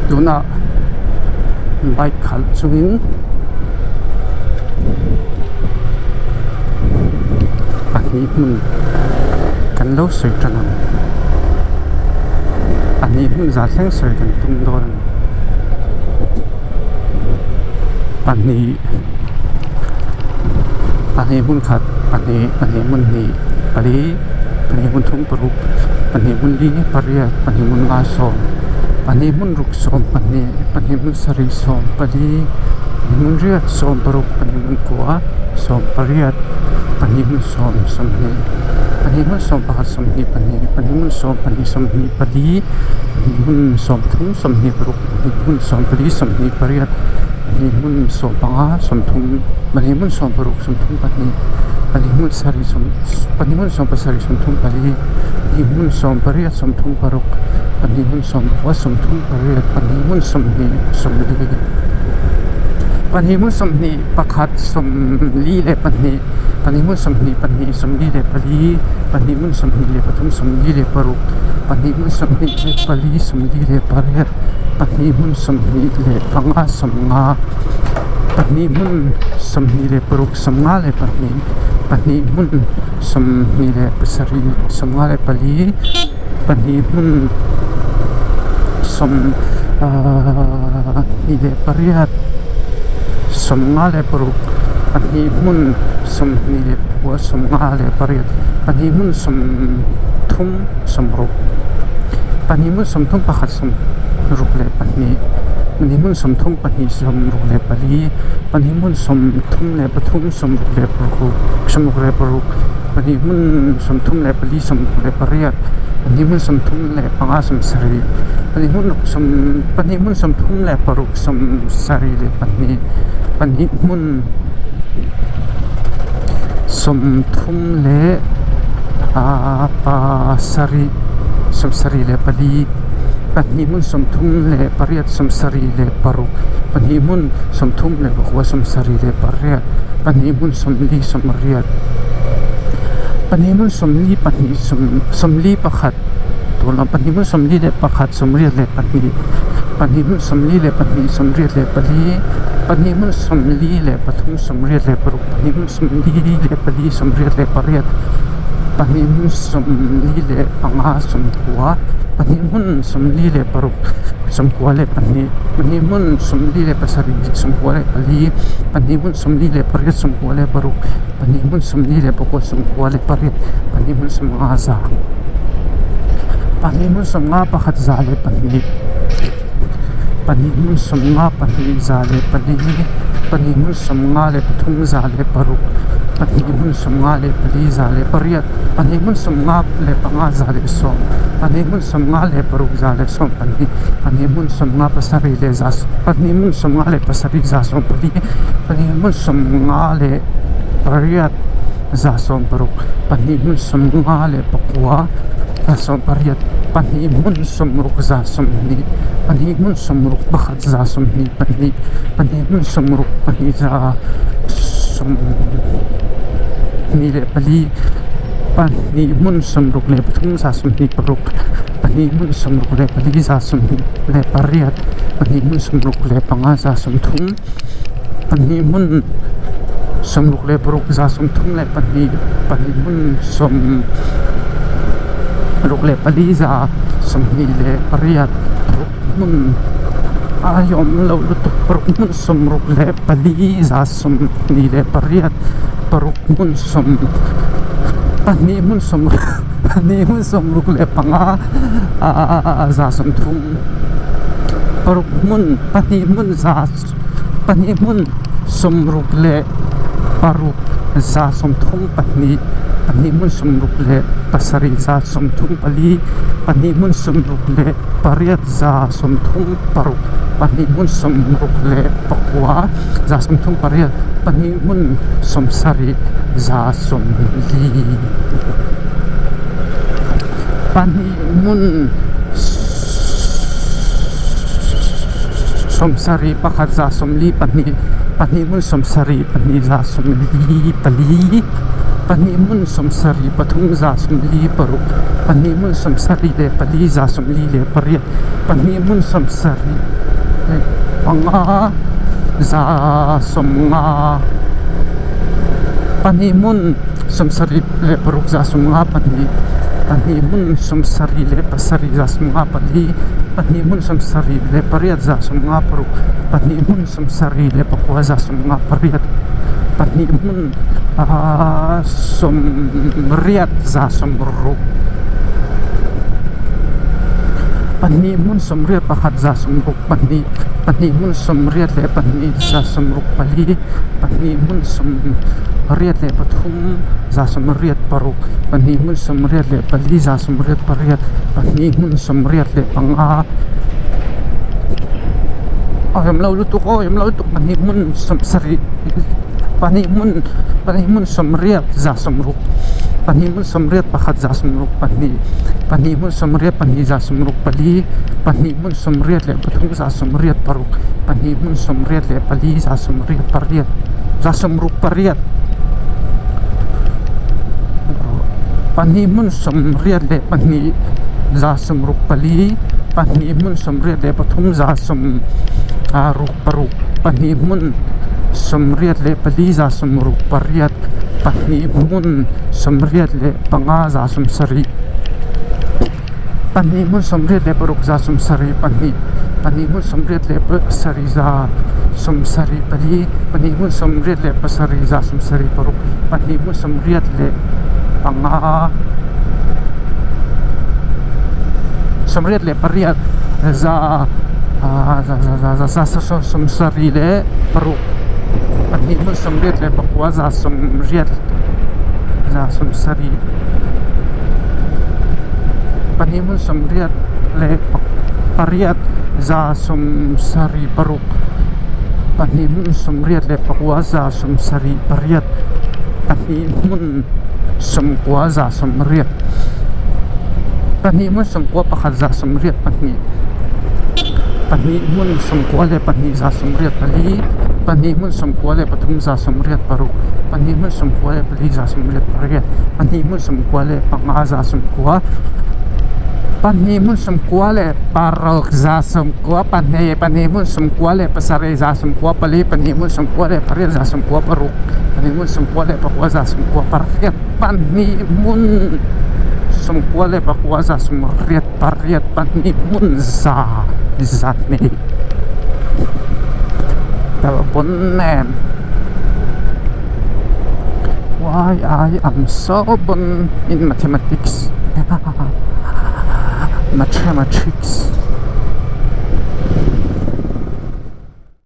Tunah bike khalh chungin pahnih hmun kan lo sawi tan ang. Pahnih hmun zah thleng sawi kan tum dawn a ni. Pahnih pahnih hmun khat pahnih pahnih hmun hnih pali pahnih hmun thum paruk pahnih hmun li pariat pahnih hmun nga sawm pahnih hmun ruk sawm pahnih pahnih hmun sarih sawm pali pahnih hmun riat sawm paruk pahnih hmun kua sawm pariat pahnih hmun sawm sawmhnih pahnih hmun sawm pakhat sawmhnih pahnih pahnih hmun sawm pahnih sawmhnih pali pahnih hmun sawm thum sawmhnih paruk pahnih hmun sawm pali sawmhnih pariat pahnih hmun sawm panga sawmthum pahnih hmun sawm paruk sawmthum pahnih pahnih hmun sarih sawm pahnih hmun sawm pasarih sawmthum pali pahnih hmun sawm pariat sawmthum paruk pahnih hmun sawm pakua sawmthum pariat pahnih hmun sawmhnih sawmli pahnih hmun sawmhnih pakhat sawmli leh pahnih pahnih hmun sawmhnih pahnih sawmli leh pali pahnih hmun sawmhnih leh pathum sawmli leh paruk pahnih hmun sawmhnih leh pali sawmli leh pariat pahnih hmun sawmhnih leh panga sawmnga pahnih hmun sawmhnih leh paruk sawmnga leh pahnih pahnih hmun sawmhnih leh pasarih sawmnga leh pali pahnih hmun sawm ahh hnih leh pariat sawmnga leh paruk pahnih hmun sawmhnih leh pakua sawmnga leh pariat pahnih hmun sawmthum sawmruk pahnih hmun sawmthum pakhat sawmruk leh pahnih pahnih hmun sawmthum pahnih sawmruk leh pali pahnih hmun sawmthum leh pathum sawmruk leh paruk sawmruk leh paruk pahnih hmun sawmthum leh pali sawmruk leh pariat pahnih hmun sawmthum leh panga sawmsarih pahnih hmun sawm pahnih hmun sawmthum leh paruk sawmsarih leh pahnih pahnih hmun sawmthum leh ahh pasarih sawmsarih leh pali pahnih hmun sawmthum leh pariat sawmsarih leh paruk pahnih hmun sawmthum leh pakua sawmsarih leh pariat pahnih hmun sawmli sawmriat pahnih hmun sawmli pahnih sawm sawmli pakhat tuna pahnih hmun sawmli leh pakhat sawmriat leh pahnih pahnih hmun sawmli leh pahnih sawmriat leh pali pahnih hmun sawmli leh pathum sawmriat leh paruk pahnih hmun sawmli leh pali sawmriat leh pariat pahnih hmun sawmli leh panga sawmkua pahnih hmun sawmli leh paruk sawmkua leh pahnih pahnih hmun sawmli leh pasarih sawmkua leh pali pahnih hmun sawmli leh pariat sawmkua leh paruk pahnih hmun sawmli leh pakua sawmkua leh pariat pahnih hmun sawmnga za pahnih hmun sawmnga pakhat za leh pahnih pahnih hmun sawmnga pahnih za leh pali pahnih hmun sawmnga leh pathum za leh paruk pahnih hmun sawmnga leh pali za leh pariat pahnih hmun sawmnga leh panga za leh sawm pahnih hmun sawmnga leh paruk za leh sawm pahnih pahnih hmun sawmnga pasarih leh za pahnih hmun sawmnga leh pasarih za sawm pali pahnih hmun sawmnga leh pariat za sawm paruk pahnih hmun sawmnga leh pakua za sawm pariat pahnih hmun sawmruk za sawmhnih pahnih hmun sawmruk pakhat za sawmhnih pahnih pahnih hmun sawmruk pahnih za sawmhnih leh pali pahnih hmun sawmruk leh pathum za sawmhnih paruk pahnih hmun sawmruk leh pali za sawmhnih leh pariat pahnih hmun sawmruk leh panga za sawmthum pahnih hmun sawmruk leh paruk za sawmthum leh pahnih pahnih hmun sawm ruk leh pali za sawmhnih leh pariat paruk hmun a awm loh lutuk paruk hmun sawmruk leh pali za sawmhnih leh pariat paruk hmun sawm pahnih hmun sawm pahnih hmun sawmruk leh panga ahh za sawmthum paruk hmun pahnih hmun za pahnih hmun sawmruk leh paruk za sawmthum pahnih pahnih hmun sawmruk leh pasarih za sawmthum pali pahnih hmun sawmruk leh pariat za sawmthum paruk pahnih hmun sawmruk leh pakua za sawmthum pariat pahnih hmun sawmsarih za sawmli pahnih hmun sawmsarih pakhat za sawmli pahnih pahnih hmun sawmsarih pahnih za sawmli pali pahnih hmun sawmsarih pathum za sawmli paruk pahnih hmun sawmsarih leh pali za sawmli leh pariat pahnih hmun sawmsarih. leh panga 150 pahnih hmun 70 leh paruk 150 pahnih pahnih hmun 70 leh pasarih 150 pali pahnih hmun 70 leh pariat 150 paruk pahnih hmun 70 leh pakua 150 pariat pahnih hmun ahh 80 160 pahnih hmun 81 160 pahnih pahnih hmun 84 leh pahnih 164 pahnih hmun 83 186 pahnih hmun 84 188 pahnih hmun 85 a awm lo lutuk aw awm lo lutuk pahnih hmun 70 pahnih hmun pahnih hmun 80 160 pahnih hmun 81 160 pahnih pahnih hmun 84 164 pahnih hmun 83 186 pahnih hmun 84 188 168 pahnih hmun 84 164 pahnih hmun 83 166 pahnih hmun 84 168 pahnih hmun 85 170 pahnih hmun 86 170 pahnih pahnih hmun 87 174 pahnih hmun 87 176 pahnih hmun 85 88 za za za za za za 76 pahnih hmun 89 za 80 za 70 pahnih hmun 88 za 76 pahnih hmun 84 za 78 pahnih hmun 90 za 80 pahnih hmun 91 za 82 pahnih hmun 94 za 84 pahnih hmun 93 za 86 pahnih hmun 94 za 88 pahnih hmun 95 za 90 pahnih hmun 96 za 90 pahnih pahnih hmun 97 za 94 pahnih hmun 98 za 96 pahnih hmun 94 za 98 pahnih hmun 99 za 88 pahnih hmun za zahnih tel bon nen why I am so bon in mathematics mathematics.